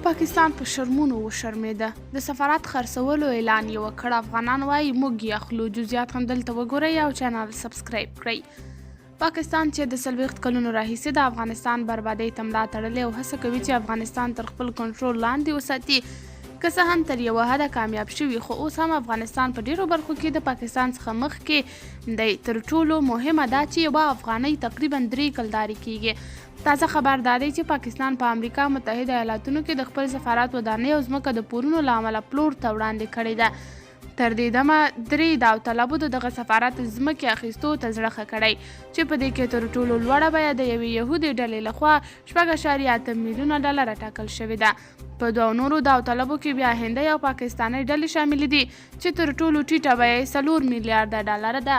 پاکستان په شرمونو وشرمېده، د سفارت خرڅولو اعلان یې وکړ، افغانان وايي موږ یې اخلو، جزیات هم دلته وګورئ او چینل سبسکرایب کړئ. پاکستان چې د 40 کلونو راهیسې د افغانستان بربادۍ ته ملا تړلې او هڅه کوي چې افغانستان تر خپل کنټرول لاندې وساتي، که څه هم تر یوه حده کامیاب شوي، خو اوس هم افغانستان په ډېرو برخو کې د پاکستان څخه مخکې دی. تر ټولو مهمه دا چې یوه افغانۍ تقریبا درې کلدارې کېږي. تازه خبر دا دی چې پاکستان په امریکا متحده ایالاتونو کې د خپل سفارت ودانۍ او ځمکه د پورونو له امله پلور ته وړاندې کړې ده. تر دې دمه درې داوطلبو د دغه سفارت ځمکې اخیستو ته زړه ښه کړی چې په دې کې تر ټولو لوړه بیه د یوې یهودې ډلې له خوا 6.8 میلیونه ډالره ټاکل شوې ده. په دوو نورو داوطلبو کې بیا هندۍ او پاکستانۍ ډلې شاملې دي چې تر ټولو ټیټه بیه یې 4 میلیارده ډالره ده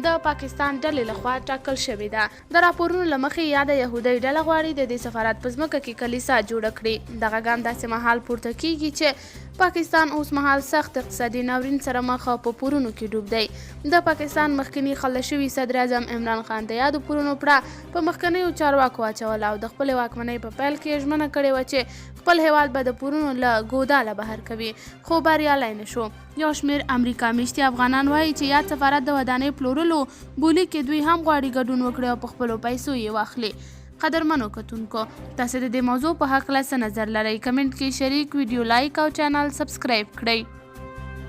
د پاکستان ډلې له خوا ټاکل شوې ده. د راپورونو له مخې یاده یهودۍ ډله غواړي د دې سفارت په ځمکه کې کلیسا جوړه کړي. دغه ګام داسې مهال پورته کیږي چې پاکستان اوس مهال سخت اقتصادي ناورین سره مخ او په پورونو کې ډوب دی. د پاکستان مخکني خلع شوي صدراعظم عمران خان د یادو پورونو پړه په مخکنیو چارواکو اچوله او د خپلې واکمنۍ په پیل کې یې ژمنه کړې وه چې خپل هېواد به د پورونو له ګوداله بهر کوي، خو بریالی نه شو. یو شمېر امریکا میشتي افغانان وايي چې یاد سفارت د ودانۍ پلورلو بولي کې دوی هم غواړي ګډون وکړي او په خپلو پیسو یې واخلي. قدرمنو کتونکو، تاسو د دې موضوع په هکله څه نظر لرئ؟ کمنټ کې شریک، ویډیو لایک او چینل سبسکرایب کړئ.